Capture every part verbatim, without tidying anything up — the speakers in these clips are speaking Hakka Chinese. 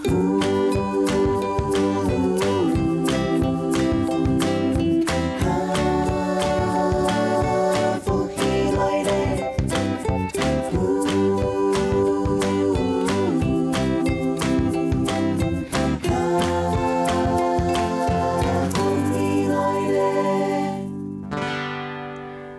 福氣來了。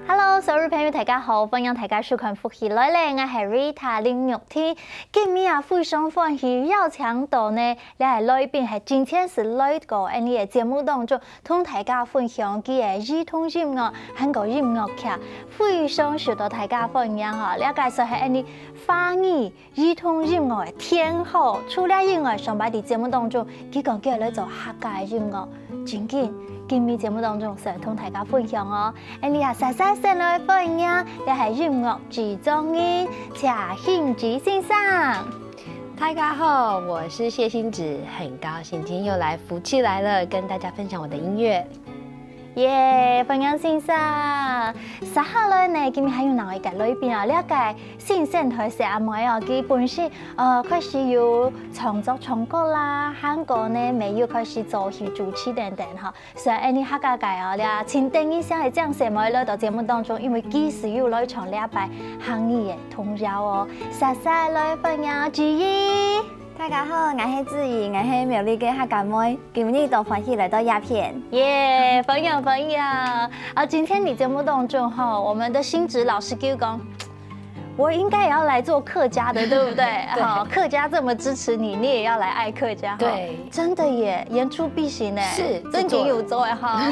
Hello，所有朋友，大家好，歡迎大家收看《福氣來了》，𠊎係Rita林玉婷。今日啊，非常歡喜邀請到呢，這个來賓係之前係來過𠊎个節目當中，同大家分享佢个兒童音樂，還有音樂劇，非常受到大家歡迎哈。這个就係𠊎華語 兒童音樂个天后，除了以外，上擺在節目當中，佢講佢來做客家个音樂。正經，今日節目當中想同大家分享哦。𠊎俚啊，煞煞先來歡迎，這係音樂製作人謝興吉先生。大家好，我是謝興吉，很高興今天又來福氣來了，跟大家分享我的音樂。耶，歡迎先生。接下來呢，今日還有另外一个來賓啊，這个新生代細阿妹哦，佢本身呃開始有創作唱歌啦，還過呢，乜有開始做戲主持等等哈。所以𠊎俚客家个哦，這盡得人惜个靚細妹來到節目當中，因為佢係有來唱這擺客語个童謠哦。煞煞來歡迎志怡。大家好，𠊎係志怡，𠊎係苗栗个客家妹，今日當歡喜來到這片。耶，歡迎歡迎！啊，今天你節目當中哈，我們的興吉老師就講，我應該也要來做客家的，對不對？哈，客家這麼支持你，你也要來愛客家哈。對，真的耶，言出必行呢。是正經有做哎哈。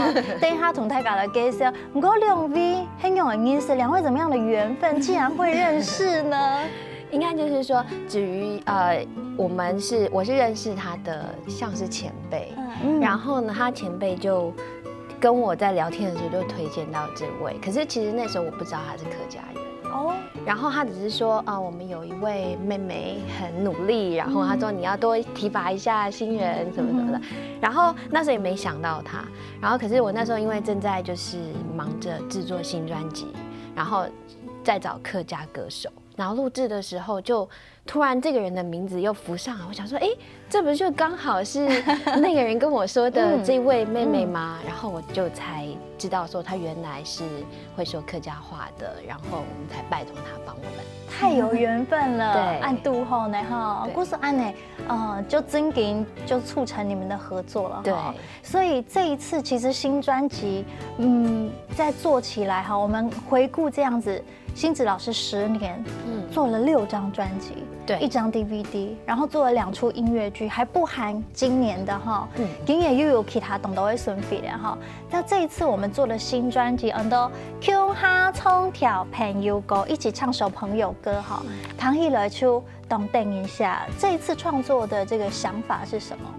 等一下同大家來介紹，毋過兩位係仰般个認識，兩位怎麼樣的緣分，竟然會認識呢？應該就是說，至於呃，我們是我是認識他的像是前輩，嗯然後呢，他前輩就跟我在聊天的時候就推薦到這位，可是其實那時候我不知道他是客家人。哦，然後他只是說啊、我們有一位妹妹很努力，然後他說你要多提拔一下新人什麼什麼的，然後那時候也沒想到他，然後可是我那時候因為正在就是忙著製作新專輯，然後在找客家歌手，然後錄製的時候就突然這個人的名字又浮上來，我想說，哎，這不就剛好是那個人跟我說的這位妹妹嗎？然後我就才知道說她原來是會說客家話的，然後我們才拜託她幫我們。太有緣分了，對恁堵好呢哈。對故所恁呢，呃，就正經就促成你們的合作了哈。對，所以這一次其實新專輯，嗯，在做起來哈，我們回顧這樣子，興吉老師十年，嗯做了六張專輯，對一張D V D，然後做了兩齣音樂劇，還不含今年的哈，嗯今年又有其他當多个準備了哈。那這一次我們做了新專輯，很多共下唱條朋友歌，一起唱首朋友歌哈，聽起來就當得人惜。這一次創作的這個想法是什麼？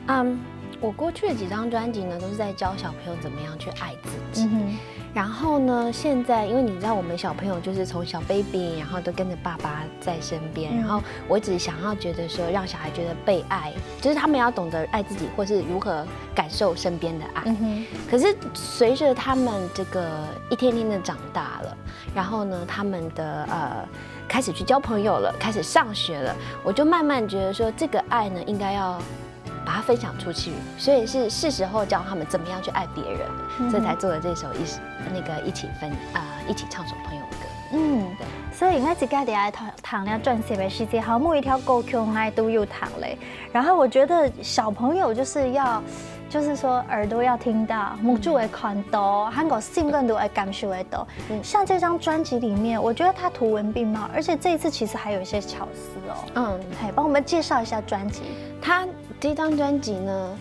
嗯，我過去的幾張專輯呢，都是在教小朋友怎麼樣去愛自己。嗯然後呢，現在因為你知道，我們小朋友就是從小 baby，然後都跟著爸爸在身邊，嗯然後我只想要覺得說，讓小孩覺得被愛，就是他們要懂得愛自己，或是如何感受身邊的愛。嗯哼，可是隨著他們這個一天天的長大了，然後呢，他們的呃開始去交朋友了，開始上學了，我就慢慢覺得說，這個愛呢，應該要把它分享出去，所以是是時候教他們怎麼樣去愛別人，嗯所以才做了這首一那個一起分啊、一起唱首朋友歌。嗯，所以𠊎自家在談談了專輯的時節，哈，每一條歌曲𠊎都有聽嘞。然後我覺得小朋友就是要，就是說耳朵要聽到，目珠愛看到，還有心肝都愛感受得到。像這張專輯裡面，我覺得它圖文並茂，而且這一次其實還有一些巧思哦。嗯，嘿，幫我們介紹一下專輯。他這張專輯呢，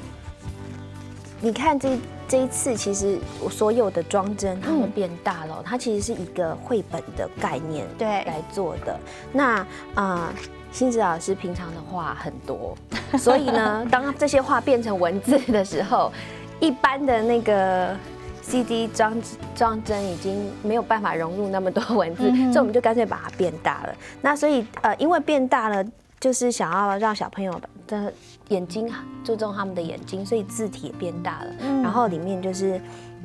你看這這一次，其實我所有的裝幀它都變大了，它其實是一個繪本的概念對來做的。那啊，興吉老師平常的話很多，所以呢，當這些話變成文字的時候，一般的那個 C D 裝裝幀已經沒有辦法融入那麼多文字，所以我們就乾脆把它變大了。那所以呃，因為變大了，就是想要讓小朋友的眼睛注重他們的眼睛，所以字體也變大了。然後裡面就是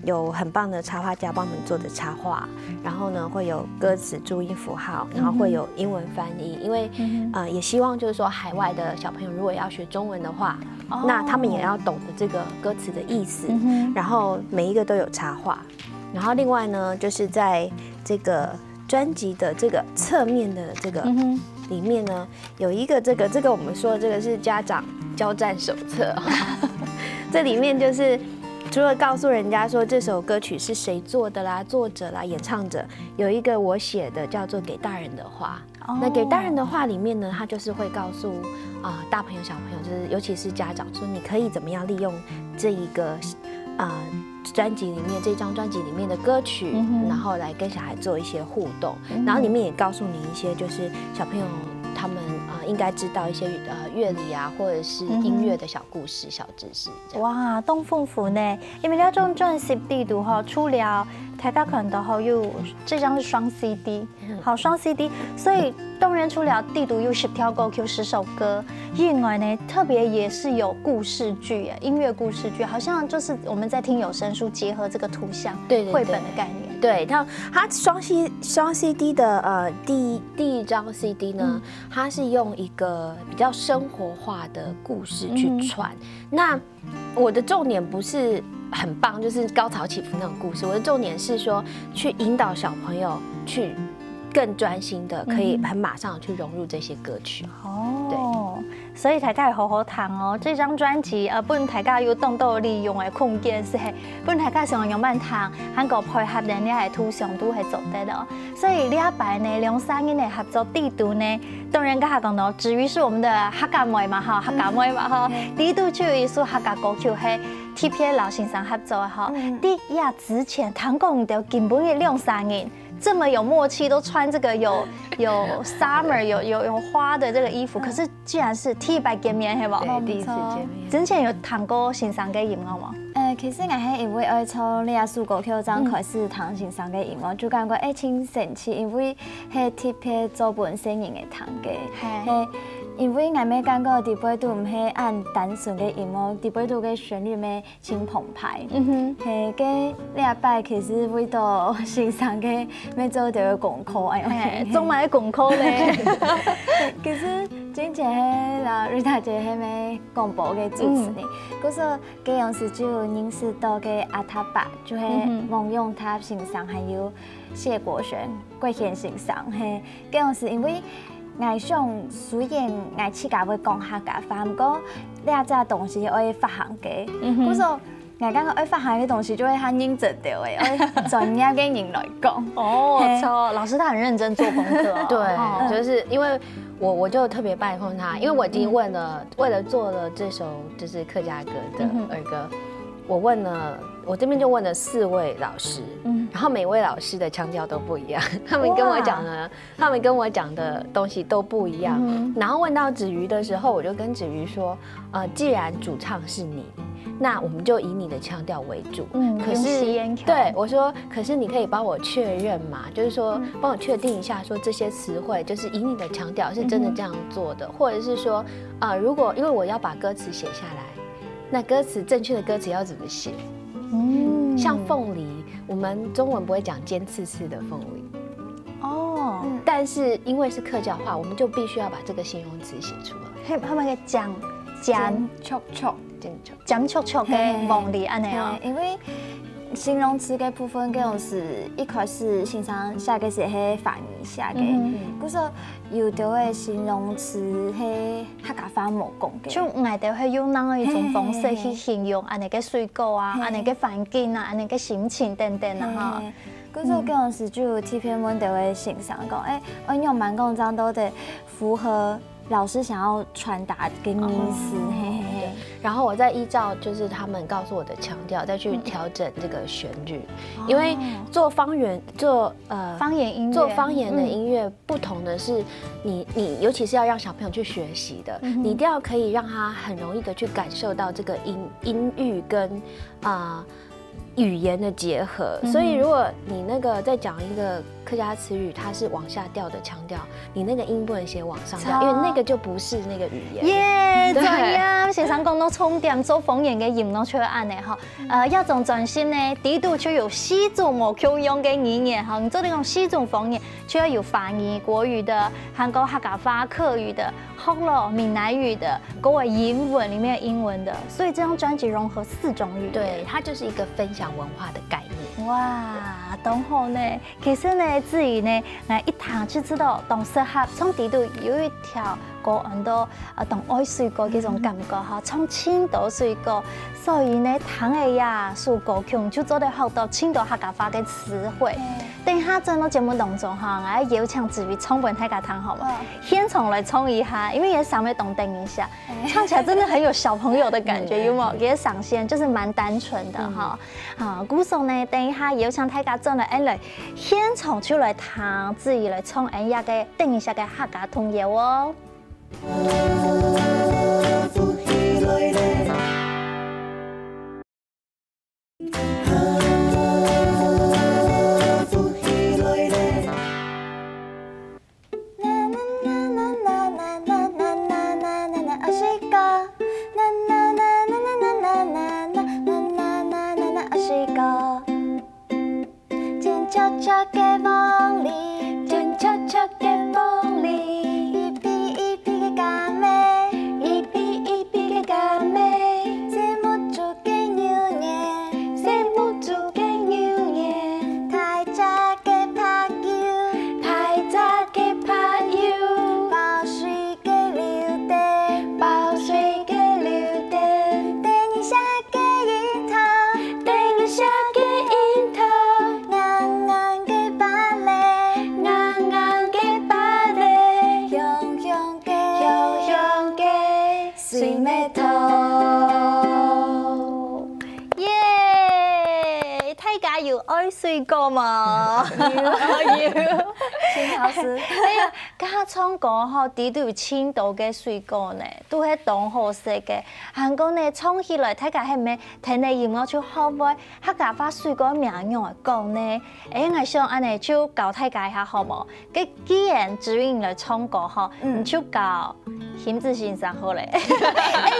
有很棒的插画家帮我们做的插画，然后呢会有歌词、注音符号，然后会有英文翻译，因为呃也希望就是说海外的小朋友如果要学中文的话，那他们也要懂得这个歌词的意思，然后每一个都有插画，然后另外呢就是在这个专辑的这个侧面的这个里面呢，有一个这个这个我们说的这个是家长交战手册，这里面就是除了告诉人家说这首歌曲是谁做的啦、作者啦、演唱者，有一个我写的叫做《给大人的话》。那《给大人的话》里面呢，它就是会告诉啊、大朋友、小朋友，就是尤其是家长，说你可以怎么样利用这一个啊、专辑里面这张专辑里面的歌曲，然后来跟小孩做一些互动，然后里面也告诉你一些就是小朋友他们啊、应该知道一些呃乐理啊，或者是音乐的小故事、小知识这样。哇，當豐富呢！因為這張專輯裡肚吼，除了大家看到吼有這張是雙 C D，好，雙 C D，所以當然除了裡肚有十條歌曲、十首歌以外呢，特別也是有故事劇耶，音樂故事劇，好像就是我們在聽有聲書，結合這個圖像，對對對繪本的概念。对，它它双 C 双 C D 的呃第一第一张 C D 呢，它是用一个比较生活化的故事去串。那我的重点不是很棒，就是高潮起伏那种故事。我的重点是说，去引导小朋友去更专心的，可以很马上地去融入这些歌曲。哦，所以大家好好聽哦。這張專輯，呃，分大家有當多利用的空間，係，分大家想仰般聽，還過配合人家的圖像都係做得哦。所以這擺呢，兩儕人的合作裡肚呢，當然剛才講到，子瑜是我們的客家妹嘛，哈，客家妹嘛，哈，裡肚就有一首客家歌曲，係特別摎先生合作的，哈。在這之前，聽講你兜根本个兩儕人這麼有默契，都穿這個有有 summer 有有有花的這個衣服，可是竟然是第一擺見面，係無？對，第一次見面。之前有聽過先生个音樂嗎？呃，其實𠊎係因為愛唱這首歌曲，正開始聽先生个音樂，就感覺欸，真神奇，因為係特別做分細人仔聽个。係，因為𠊎乜感覺裡背肚毋係恁單純个音樂，裡背肚个旋律乜真澎湃。嗯哼，係，該這擺其實為著先生个乜做兜功課，哎喲，係，做麼个功課呢？其實之前係摎Rita姐係乜廣播个主持人，故所該央時就有認識到个阿塔伯，就係黃永達先生，還有謝國璇、國璇先生，係，該央時因為 𠊎想，雖然𠊎自家會講客家話，毋過這隻東西愛發行个，故所𠊎感覺愛發行个東西就會較認真兜仔，愛專業个人來講。哦，係，老師他很認真做功課哦。對，就是因為我我就特別拜託他，因為我已經問了，為了做了這首就是客家歌的兒歌，我問了，我這邊就問了四位老師，然後每位老師的腔調都不一樣，他們跟我講了。他们跟我讲的东西都不一样。然后问到子瑜的时候，我就跟子瑜说，呃，既然主唱是你，那我们就以你的腔调为主。嗯，可是，用吸烟腔。对，我说，可是你可以帮我确认嘛，就是说，帮我确定一下，说这些词汇就是以你的腔调是真的这样做的，或者是说，啊、如果因为我要把歌词写下来，那歌词正确的歌词要怎么写？嗯，像凤梨，我们中文不会讲尖刺刺的凤梨。 哦，但是因为是客家话，我们就必须要把这个形容词写出来。係，係毋係个尖尖，尖促促，尖促促个凤梨恁樣哦？係，因為形容詞个部分，該央時一開始先生寫个時係華語寫个，故所有兜个形容詞係客家話無講个。就𠊎兜係用另外一種方式去形容恁樣个水果啊，恁樣个環境啊，恁樣个心情等等啊哈。 故所該央時就有特別問兜个先生講，欸，愛仰般講正到底符合老師想要傳達个意思，係係係。然后我再依照就是他们告诉我的腔调，再去调整这个旋律，因为做方言做呃方言音乐，做方言的音乐不同的是，你你尤其是要让小朋友去学习的，你一定要可以让他很容易的去感受到这个音音域跟啊。 语言的结合，所以如果你那个在讲一个客家詞語它是往下調的腔調，你那個音不能寫往上調，因為那個就不是那個語言。耶，對，對呀，先生講到重點，做方言个音樂就係恁呢哈。呃，這種專輯呢，底肚就有四種無共樣个語言哈。你做得講四種方言，就愛有華語、國語的，還有客家話、客語的，學了閩南語的，還有英文裡面的英文的，所以這張專輯融合四種語言。對，它就是一個分享文化的概念。哇，當好呢！ 其實呢，子瑜呢，𠊎一聽就知道當適合，唱底肚有一條歌安到呃當愛水果這種感覺哈，唱盡多水果，所以呢，聽了這首歌曲就做得學到盡多客家話个詞彙。等一下轉到節目當中哈，𠊎邀請子瑜唱分大家聽好無？現場來唱一下，因為佢个聲音當得人惜，唱起來真的很有小朋友的感覺，有無？佢个聲線就是蠻單純的哈。 啊，故所呢，等一下邀請大家轉來，𫣆來現場就來聽子瑜來唱𫣆這个等一下个客家童謠哦。耶！大家有愛水果無？有，有。請老師。哎呀，剛剛唱歌吼，底肚有盡多个水果呢，都係當好食个。還過呢，唱起來大家係毋係聽了音樂就學會客家話水果名仰仔講呢？哎，𠊎想恁呢就教大家一下好無？ 該既然子瑜來唱歌吼，你就教鑫志先生好了。哎，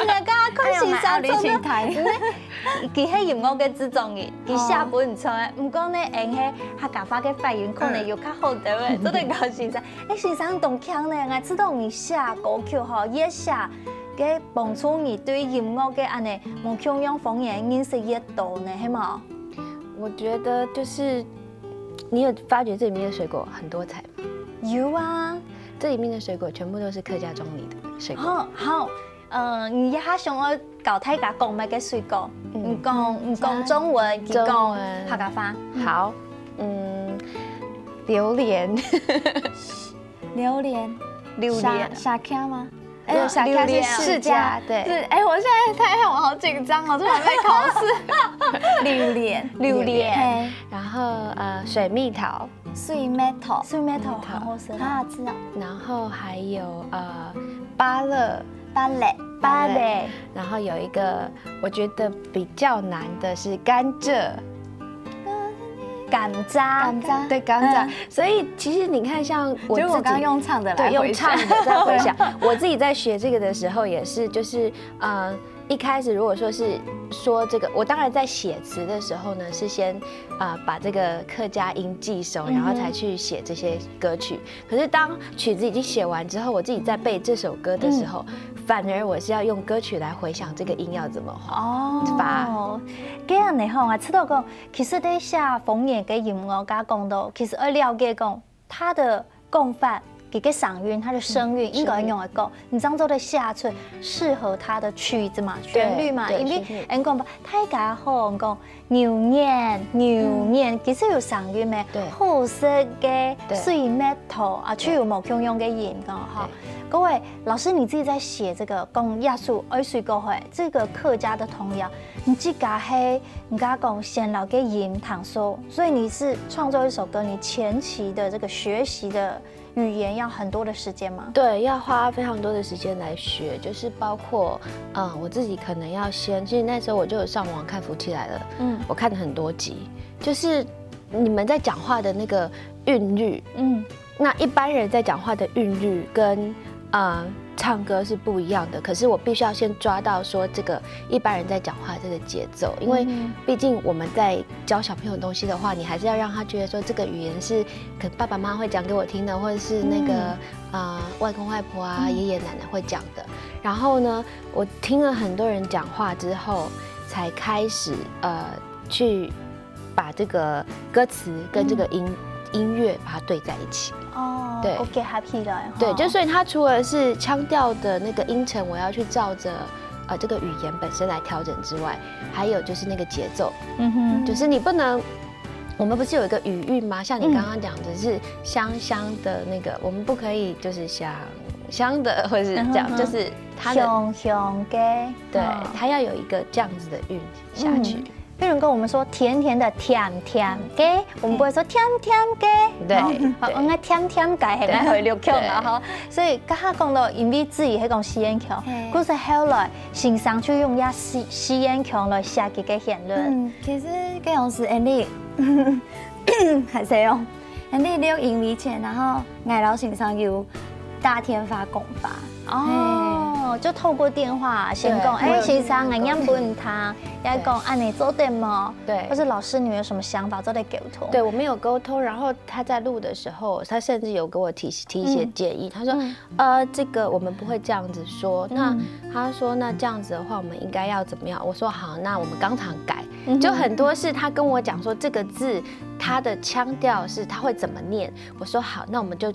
你看康先生真的，佢係音樂个製作人，佢寫分你唱个。毋過呢，𫣆係客家話个發音可能有較好兜仔，做得教先生。哎，先生當慶呢，𠊎知道你寫歌曲吼，越寫，該幫助你對音樂个恁呢，無共樣方面認識越多呢，係無？我覺得就是，你有發覺這裡面的水果很多彩 有啊，這裡面的水果全部都是客家莊裡的水果。好，好，呃，你這下想愛教大家講麼个水果？你講，你講中文，你講客家話。好，嗯，榴槤。榴槤，榴槤，沙沙茄嗎？ 哎，有想看是释迦，对，是，哎，我现在太害我好紧张哦，突然被考试。榴莲，榴莲，然后呃水蜜桃，水蜜桃，水蜜桃好好吃啊，是啊，然后还有呃芭乐，芭乐，芭乐，然后有一个我觉得比较难的是甘蔗。 甘蔗，甘蔗，对甘蔗，所以其实你看，像我自己，就我刚用唱的来，用唱的在回想，我自己在学这个的时候也是，就是呃。一开始如果说是说这个，我当然在写词的时候呢，是先啊、呃、把这个客家音记熟，然后才去写这些歌曲。嗯、可是当曲子已经写完之后，我自己在背这首歌的时候，嗯、反而我是要用歌曲来回想这个音要怎么发。哦，这样的话，我知道讲 其实，在写方言个音乐家讲到，其实要了解讲，他的讲法，佢个声韵，他的声韵应该用来讲，你这样做得写出适合他的曲子嘛，旋律嘛，因为人讲吧，大家好讲牛眼，牛眼，其实有声韵咩？好食个水蜜桃啊，就有无共样个音个哈。各位老师，你自己在写这个讲耶稣爱水果会这个客家的童谣，你自家系 你刚刚讲先老个音弹说，所以你是创作一首歌，你前期的这个学习的语言要很多的时间吗？对，要花非常多的时间来学，就是包括，嗯，我自己可能要先，其实那时候我就有上网看福气来了，嗯，我看了很多集，就是你们在讲话的那个韵律。嗯，那一般人在讲话的韵律跟呃唱歌是不一样的，可是我必须要先抓到说这个一般人在讲话这个节奏，因为毕竟我们在教小朋友东西的话，你还是要让他觉得说这个语言是可能爸爸妈妈会讲给我听的，或者是那个呃外公外婆啊、爷爷奶奶会讲的。然后呢，我听了很多人讲话之后，才开始呃去把这个歌词跟这个音音乐把它对在一起。哦，对个结合起来，对，吼就所以它除了是腔调的那个音程，我要去照着呃这个语言本身来调整之外，还有就是那个节奏，嗯哼，就是你不能。我们不是有一个语韵吗？像你刚刚讲的是香香的那个，我们不可以就是香香的，或者是这样，嗯哼就是它的香香个，对哦，它要有一个这样子的韵下去。比如说我们说甜甜的甜甜个，我们不会说甜甜个，对哦对应该甜甜个，很爱回流腔了哈。所以刚刚讲到，因为自己系讲四縣腔，可是后来先生就用一四四县腔来写几个旋律。嗯，其实这样是 Andy 还是用 Andy 六英语前，然后 𠊎摎先生有打电话讲话。哦，就透过电话先讲，对哎，先生，我念分他，要讲按呢做得吗？对或是老师，你有什么想法，做得沟通？对，我们有沟通，然后他在录的时候，他甚至有给我提提一些建议。他说，呃，这个我们不会这样子说。那他说，那这样子的话，我们应该要怎么样？我说好，那我们当场改。就很多是他跟我讲说这个字，它的腔调是他会怎么念。我说好，那我们就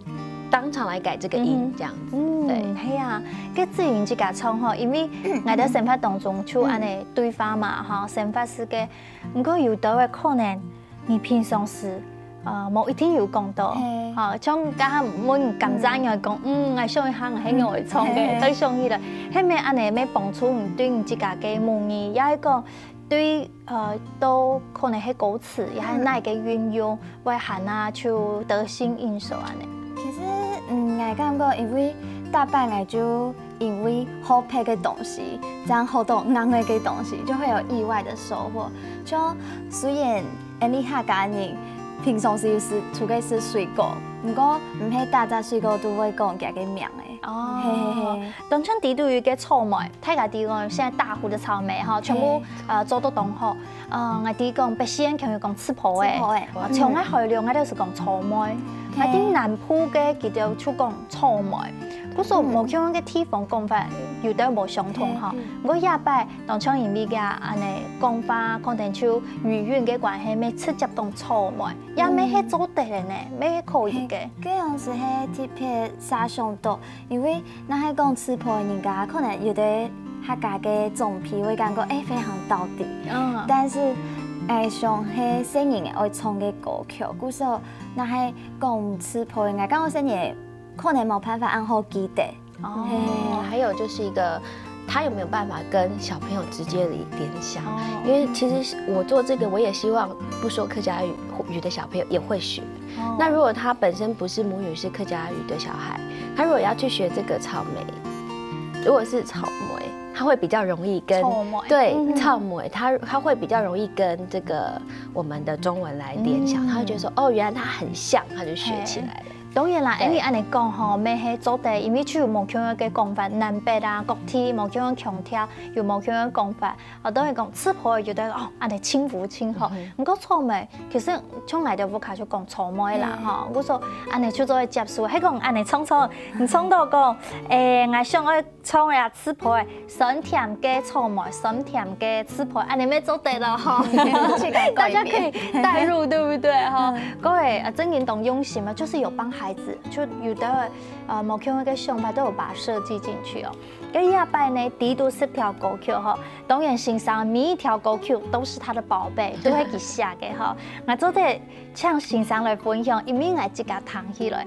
当场来改这个音，这样子。对嗯，系啊，个自云自家唱吼，因为𠊎在生活当中就按呢对话嘛，哈，生活是个，不过有的个可能你平常时。呃，无一定有讲到，哈，像刚刚问甘蔗人讲，嗯，𠊎想一下，𠊎係仰会唱个，再想起来，係咪按呢，要帮助你对你自家个母语，也系讲对，呃，到可能係歌词，也系哪个运用，会喊啊，就得心应手按呢。其实，嗯，𠊎感觉，因为大半个就因为好吃个东西，这样好多硬个个东西，就会有意外的收获。就虽然俺俚客家人平常时有食出个食水果，不过毋係大家水果都會講佢个名个。哦，嘿嘿嘿，當像底肚有个草莓，大家知講現在大湖的草莓哈，全部呃做到當好。呃，𠊎知講北四縣腔有講刺婆誒，刺婆誒啊，像𠊎海陸𠊎都係講草莓，𠊎知南部个佢兜就講草莓。故所無共樣个地方講法有兜無相同哈。毋過這擺當像因為个安尼講法，可能就語韻个關係，乜直接講草莓，也乜係做得个呢，乜係可以个。這樣子係特別設想到，因為若係講刺婆，人家可能有个客家个長輩會感覺，誒，非常道地。嗯，但是，誒，像係細人仔愛唱个歌曲，故所若係講刺婆，應該講細人仔可能無辦法恁好記得。哦，还有就是一个，他有没有办法跟小朋友直接联联想？哦因为其实我做这个，我也希望不说客家语语的小朋友也会学。哦那如果他本身不是母语是客家语的小孩，他如果要去学这个草莓，如果是草莓，他会比较容易跟草莓对嗯草莓，他他会比较容易跟这个我们的中文来联想，嗯他会觉得说哦，原来它很像，他就学起来了。當然啦，對因為安尼講吼，乜係做得，因為就有無共樣个講法，南北啊、各地無共樣腔調，有無共樣講法。哦，當然講刺婆有个哦，安尼稱呼稱吼。毋過草莓，其實像𠊎兜屋下就講草莓啦，吼，故所安尼就做得接受。係講安尼唱唱，你唱到講，誒，𠊎想愛唱呀刺婆，酸甜个草莓，酸甜个刺婆，安尼乜做得了吼。大家可以代入，對不對？哈，各位啊，真人當用心啊，就是有幫孩子，就有的呃，無共樣个想法都有把它設計進去哦。該這擺呢，底肚十條歌曲吼，當然先生每一條歌曲都是他的寶貝，都係佢寫个吼。𠊎做得請先生來分享，因為𠊎自家聽起來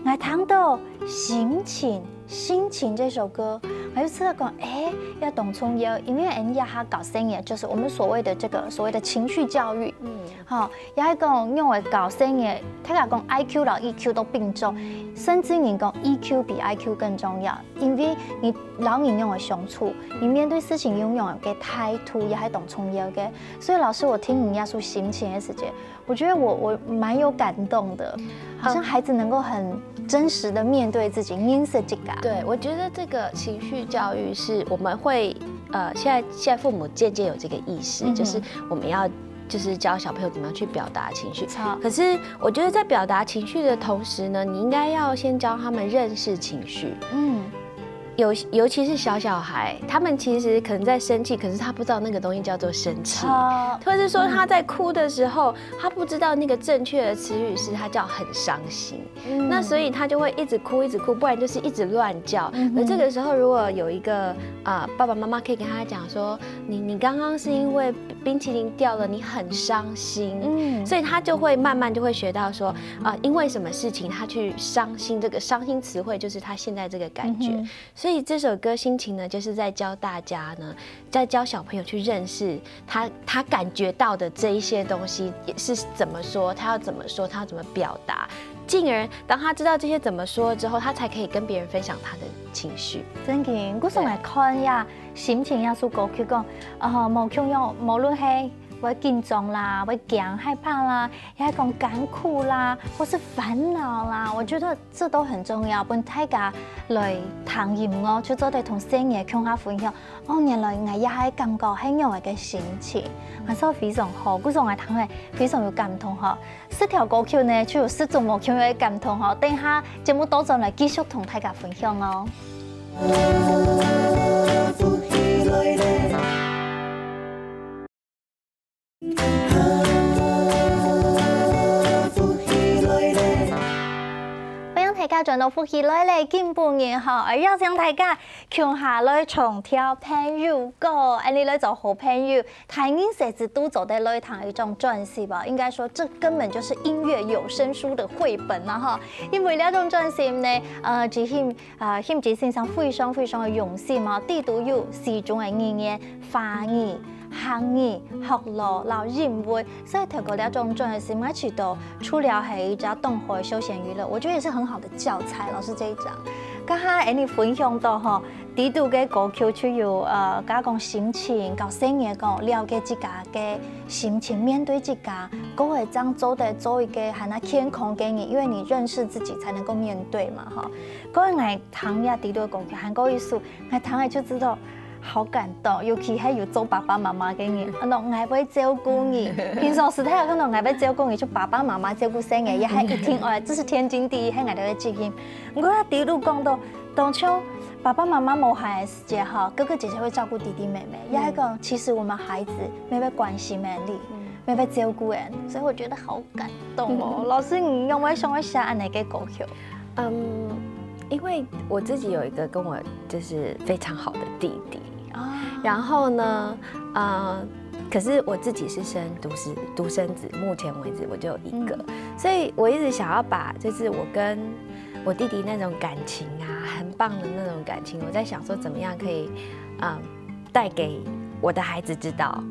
，𠊎聽到心情，心情這首歌，還有試著講，哎，也當重要，因為人家他搞生意，就是我們所謂的這個所謂的情緒教育，嗯，哈，也係講用來搞生意，大家講I Q摎E Q都並重，甚至人講E Q比I Q更重要，因為你摎人用的相處，你面對事情用用的態度也還當重要的。所以老師，我聽你那首心情的時節，我覺得我我蠻有感動的，好像孩子能夠很真實的面對自己，認識自家。對，我覺得這個情緒教育是我們會，呃，現在現在父母漸漸有這個意識，就是我們要就是教小朋友怎麼樣去表達情緒。可是我覺得在表達情緒的同時呢，你應該要先教他們認識情緒。嗯。尤尤其是小小孩，他們其實可能在生氣，可是他不知道那個東西叫做生氣，或者是說他在哭的時候，他不知道那個正確的詞語是他叫很傷心，那所以他就會一直哭，一直哭，不然就是一直亂叫。而這個時候，如果有一個啊、呃、爸爸媽媽可以跟他講說，你你剛剛是因為冰淇淋掉了，你很傷心，所以他就會慢慢就會學到說啊、因為什麼事情他去傷心，這個傷心詞彙就是他現在這個感覺。所以這首歌心情呢，就是在教大家呢，在教小朋友去認識他，他感覺到的這一些東西是怎麼說，他要怎麼說，他要怎麼表達，進而當他知道這些怎麼說之後，他才可以跟別人分享他的情緒。真个，故所來看呀，心情呀，首歌曲講，呃，無共樣，無論係會緊張啦，會驚害怕啦，也係講艱苦啦，或是煩惱啦，我覺得這都很重要，分大家來聽音樂，就做得同細人仔共下分享。哦，原來𠊎也係感覺係恁樣个心情，啊，所以非常好，故所𠊎聽了非常有感動吼。這條歌曲呢，就有十種無共樣个感動吼。等一下節目當中來繼續同大家分享哦。歡迎大家轉到福氣來了，今晡日吼，愛邀請大家共下來唱跳朋友歌，恁樣來做好朋友。大人細子都做得來聽一張專輯吧，應該說這根本就是音樂有聲書的繪本了哈。因為這張專輯呢，呃，執行啊，興吉先生非常非常个用心哦，裡肚有四種个語言，華語、客語、學老摎英文，所以透過這種專輯，𠊎知道除了係一隻當好个休閒娛樂，我覺得也是很好的教材。老師這一張，剛剛恁樣分享到吼，裡肚个歌曲就有呃，剛剛講心情，教細人仔講了解自家个心情，面對自家，過後正做得做一個還較健康个人，因為你認識自己才能夠面對嘛，吼。 過後𠊎聽這裡肚个歌曲，還過一首，𠊎聽了就知道好感動，尤其係有做爸爸媽媽个人，啊，喏，𠊎會照顧你。平常時大家看到𠊎會照顧你，就爸爸媽媽照顧細人仔，也還一定愛，這是天經地義，係𠊎兜个責任。毋過這裡肚講到，當像爸爸媽媽無閒个時節吼，哥哥姐姐會照顧弟弟妹妹，也係講，其實我們孩子也會關心𠊎兜，也會照顧𠊎，所以我覺得好感動哦。老師，你仰會想愛寫恁樣个歌曲？ 嗯，因為我自己有一個跟我就是非常好的弟弟，啊，然後呢，呃，可是我自己是生獨生獨生子，目前為止我就有一個，所以我一直想要把就是我跟我弟弟那種感情啊，很棒的那種感情，我在想說怎麼樣可以，嗯，帶給我的孩子知道，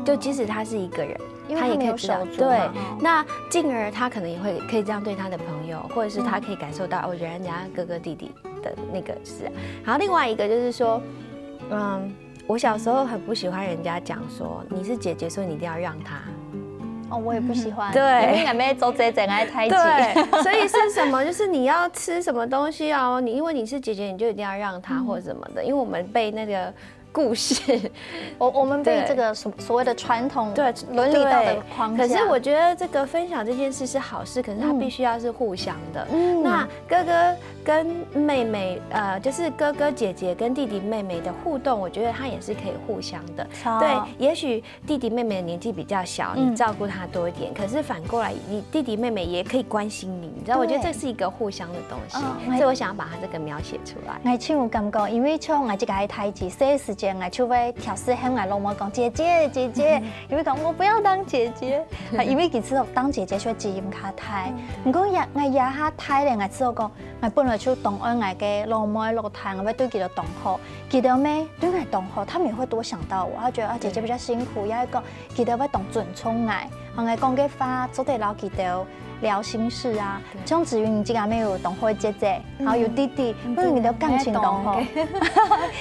就即使他是一個人，因為他也可以知道，他沒有手足嘛，對哦，那進而他可能也會可以這樣對他的朋友，或者是他可以感受到、哦，原來人家哥哥弟弟的那個是啊。然後另外一個就是說，嗯，我小時候很不喜歡人家講說你是姐姐，所以你一定要讓他。哦，我也不喜歡。對因為俺妹做姐姐，俺太氣。對，所以是什麼？就是你要吃什麼東西哦，你因為你是姐姐，你就一定要讓他或什麼的，因為我們被那個故事我我們被對這個所所謂的傳統對倫理道德框架。可是我覺得這個分享這件事是好事，可是它必須要是互相的。嗯那哥哥跟妹妹，呃，就是哥哥姐姐跟弟弟妹妹的互動，我覺得他也是可以互相的。好對，也許弟弟妹妹的年紀比較小，嗯你照顧他多一點，可是反過來，你弟弟妹妹也可以關心你，你知道？我覺得對這是一個互相的東西，嗯所以我想要把它這個描寫出來。𠊎真有感覺，因為像𠊎自家个太子，細時前，𠊎就會挑事喊𠊎老妹講姐姐姐姐，因為講我不要當姐姐，啊，因為其實當姐姐就會基因較大。毋過也𠊎也較大咧，𠊎知道講，𠊎本來就當愛𠊎个老妹老弟，𠊎會對佢兜當好，佢兜咩對𠊎當好，他們也會多想到我，他覺得啊姐姐比較辛苦，也會講佢兜會當尊重𠊎，然後𠊎講个話做得摎佢兜聊心事啊。像子瑜你自家也有當好个姐姐，然後有弟弟，不然你兜感情當好。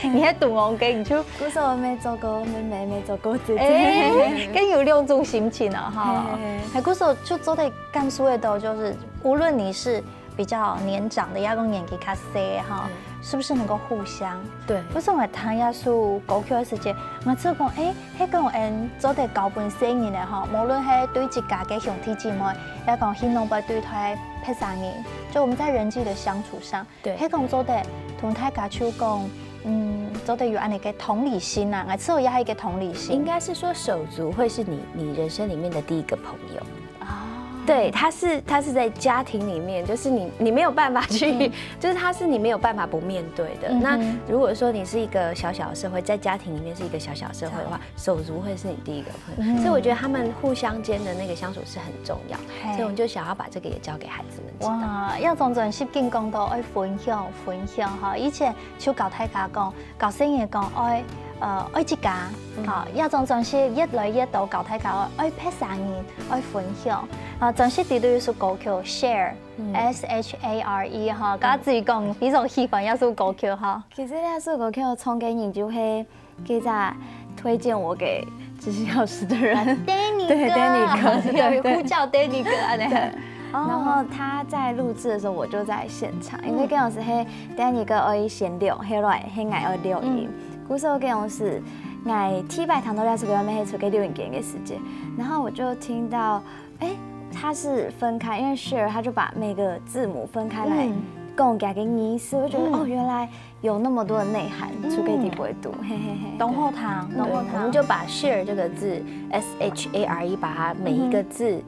你還懂我跟你就故所我没做过妹妹，没做过姐姐。哎，更有兩種心情了哈。嘿嘿嘿哎，故所就做得感受得到，就是无论你是比较年长的，也讲年纪较细的哈，是不是能够互相？对，为什么弹一首歌曲的时节，我只讲，哎，迄个人做得交分生人的哈，无论系对自家个兄弟姊妹，也讲去弄不对待别生人，就我们在人际的相处上，对迄个人做得同大家就讲，嗯，做得有安尼个同理心啊，我只有也系一个同理心。应该是说手足会是你你人生里面的第一个朋友。啊，对，他是他是在家庭里面，就是你你没有办法去，就是他是你没有办法不面对的。嗯哼那如果说你是一个小小的社会，在家庭里面是一个小小的社会的话，手足会是你第一个朋友，所以我觉得他们互相间的那个相处是很重要，嘿所以我们就想要把这个也教给孩子们知道。哇，要从转十斤讲到爱分享分享哈，以前就教大家讲，教生人讲爱呃爱自家，好，要从转十越来越多教大家爱别生人，爱分享。啊，转十里头有首歌曲 Share。S H A R E 哈，刚刚子瑜讲非常喜欢这首歌曲哈。其实那首歌曲唱给你就会给他推荐我给知识老师的人。对，你对，Danny 哥，对对呼叫 Danny 哥啊，对。然后他在录制的时候，我就在现场，因为跟老师嘿，Danny 哥我一先录，后来嘿，我要录音。故所跟老师，我第一摆听到那首歌，没出给录音给的时间，然后我就听到，哎，它是分开，因为 Share 他就把每个字母分开来，嗯共给个意思，我就觉得、嗯哦，原来有那么多的内涵，出给底部读，嘿嘿嘿。懂后堂，懂后对，我堂们。就把 share 这个字，S H A R E，把它每一个字，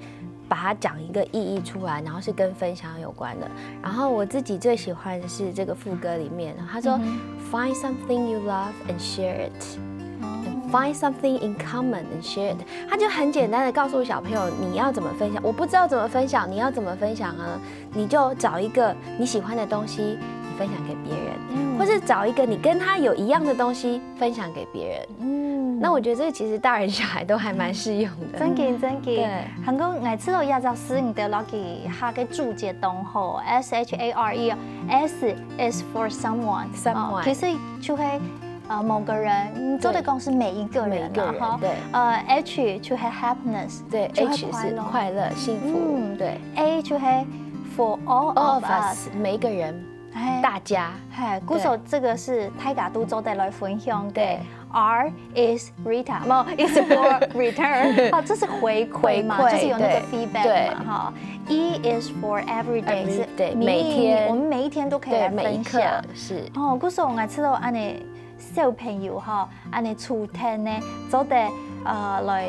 把它讲一个意义出来，然后是跟分享有关的。然后我自己最喜欢的是这个副歌里面，他说、Find something you love and share it。Find something in common and share it。他就很简单的告诉小朋友你要怎么分享，我不知道怎么分享，你要怎么分享啊？你就找一个你喜欢的东西，你分享给别人，或是找一个你跟他有一样的东西分享给别人。嗯，那我觉得这个其实大人小孩都还蛮适用的。真紧真紧。对，韩国，我知道这首诗你得落去下个注解当好，S H A R E，S is for someone， Someone 哦，其实就会呃某个人，嗯，做得讲是每一个人每一个人了哈。对呃，H就会 happiness，对就会，H 是快乐快乐、幸福，嗯对。 A就会 for all All of of us， us，每一个人，哎，大家，嘿，故所这个是大家都做得来分享的。对 R is Rita，不，is for return。哦，这是回馈嘛，回馈就是有那个对 feedback 对嘛，哈。E is for everyday，是 Everyday，每一每天我们每一天都可以来对，每一刻分享。是。哦，故所我知道安尼小朋友哈，安尼出天呢，做得呃来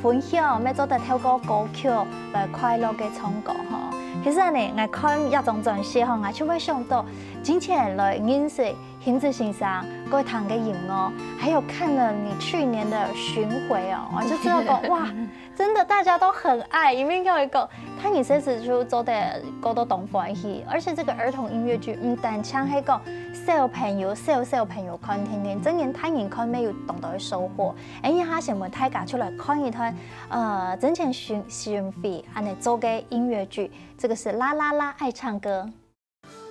分享，也做得透过歌曲来快乐个唱歌哈。其实安尼，我看这张专辑哈，我就会想到，之前来认识 行子先生个弹个音乐，还有看了你去年的巡回哦，我就知道讲哇，真的大家都很爱，因为有一个他也是就做得歌都当欢喜，而且这个儿童音乐剧，嗯，单唱那个小朋友、小小朋友看天天，真正大人看没有懂得收获。哎呀，他想问大家出来看一段，呃，真正巡巡回安尼做个音乐剧，这个是啦啦啦爱唱歌。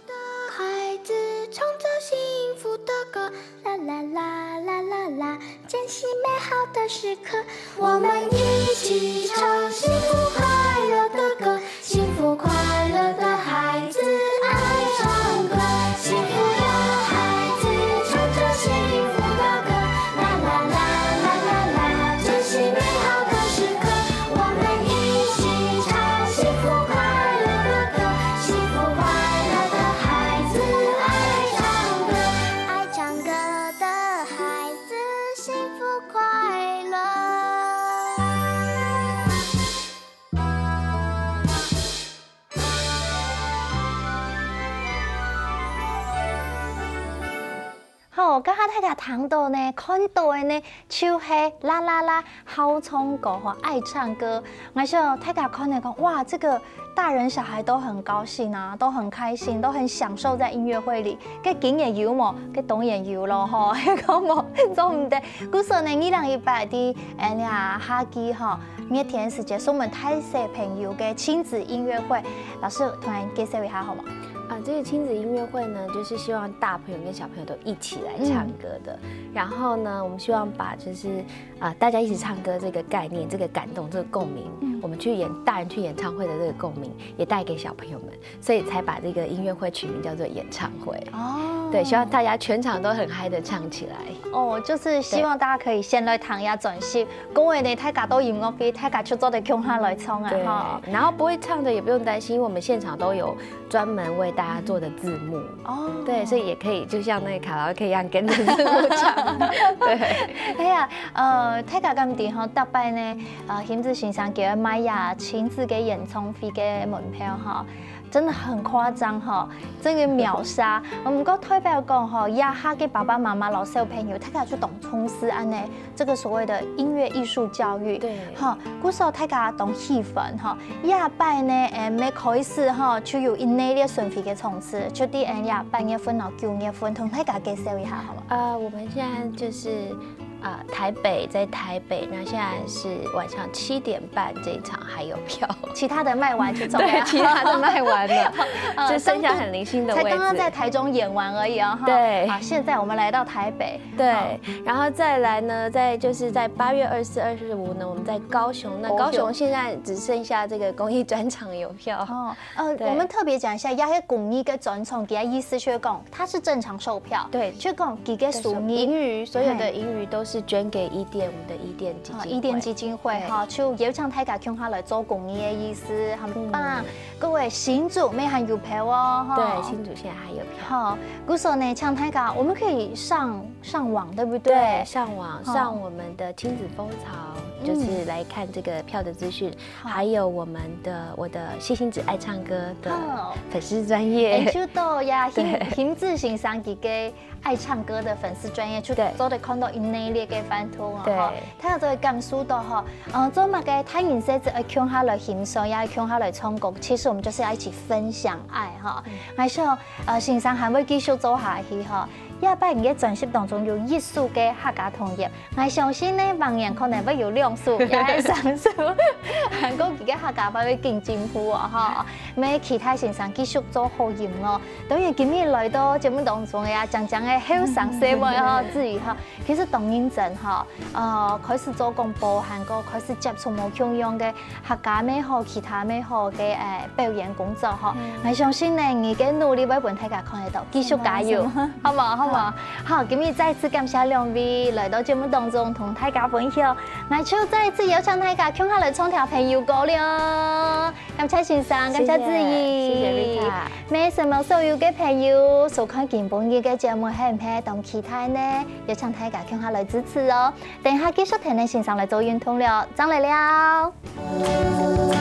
的孩子唱着幸福的歌，啦啦啦啦啦啦，真是美好的时刻。我们一起唱幸福快乐的歌，幸福快乐的孩子爱唱歌，幸福的孩子唱着幸福的歌，啦啦啦啦啦啦，真是美好的时刻。我们一起唱幸福快乐的歌，幸福快乐的孩子爱唱歌，爱唱歌的孩子幸福快乐。哦，剛剛大家聽到呢，看到的呢，就係啦啦啦，好唱歌吼，愛唱歌。𠊎想大家看了講，哇，這個大人小孩都很高興啊，都很開心，都很享受在音樂會裡。該經驗有無？該當然有咯吼，講無做毋得。故所呢，二零一八的，哎呀，夏季吼，熱天時節，是我們大小朋友的親子音樂會，老師同大家介紹一下好嗎？啊，這個親子音樂會呢，就是希望大朋友跟小朋友都一起來唱歌的。然後呢，我們希望把就是啊、大家一起唱歌這個概念、這個感動、這個共鳴，我們去演大人去演唱會的這個共鳴，也帶給小朋友們，所以才把這個音樂會取名叫做演唱會。哦，對，希望大家全場都很嗨的唱起來。哦，就是希望大家可以先來聽一下專輯，講完呢，大家都音樂會，大家就做得共下來唱啊對哈。，然後不會唱的也不用擔心，因為我們現場都有專門為大家做的字幕。哦，对，所以也可以就像那个卡拉 OK 一样跟着字幕唱。对，哎呀，呃，大家敢知吼，逐擺呢，呃，熊志先生佢賣呀親子个演唱會个門票吼，真的很誇張吼，真个秒殺。毋過代表講吼，這下个爸爸媽媽摎小朋友，大家就當重視恁呢，這個所謂的音樂藝術教育。对吼，故所大家當喜歡吼，這擺呢，誒，愛開始吼，就有一系列巡迴个場次，就在誒這八月份摎九月份，同大家介紹一下好嗎？啊、我们现在就是啊、台北在台北，那现在是晚上七点半这一场还有票。其他的賣完就走了。对，其他的卖完了，呃就剩下很零星的位置。才刚刚在台中演完而已哦，哈。对啊，现在我们来到台北，对，然后再来呢，在就是在八月二十四、二十五呢，我们在高雄。那高雄高雄现在只剩下这个公益专场有票。哦，呃，对我们特别讲一下，這个公益个專場，佢个意思就是講，它是正常售票，对就講佢个收益。盈余，所有的盈余都是捐给伊甸，我们的伊甸基金会。啊，伊甸基金会对哈，就邀請大家共下來做公益个意思，很棒。各位，新竹乜還有票哦，哈。对，新竹现在还有票。好，故所呢，請大家，我们可以上上网，对不对，对？上网好上我们的亲子风潮，就是来看这个票的资讯，还有我们的我的谢欣子爱唱歌的好粉丝专业。研究到呀，熊对熊志先生佢个愛唱歌的粉丝專业，就对做得看到一系列个版圖哦，对哈。大家就會感受到哈，呃，做麼个大人細子愛共下來欣賞，也愛共下來唱歌，其實我們就是要一起分享愛哈。還是哦，呃，先生還會繼續做下去哈。這擺你个專輯當中有一首个客家童謠，𠊎相信呢，明年可能會有兩首，也係三首，還過佢个客家話會更進步哦，哈。也期待先生繼續做好音樂。當然，今日來到節目當中个啊，靚靚个後生細妹哦，子瑜哈，其實當認真哈，呃，開始做廣播，還過開始接觸無共樣个 客家乜好，其他乜好个誒表演工作吼。𠊎相信呢，你个努力會分大家看得到，繼續加油，好無？好無？好，今日再次感謝兩位來到節目當中同大家分享。𠊎就再一次邀請大家共下來唱條朋友歌了。感謝先生，感謝子瑜。謝謝，謝謝Rita。乜承蒙所有个朋友收看今晡日个節目，係毋係當期待呢？邀請大家共下來支持哦。等下繼續跈等先生來做運動了，正來尞。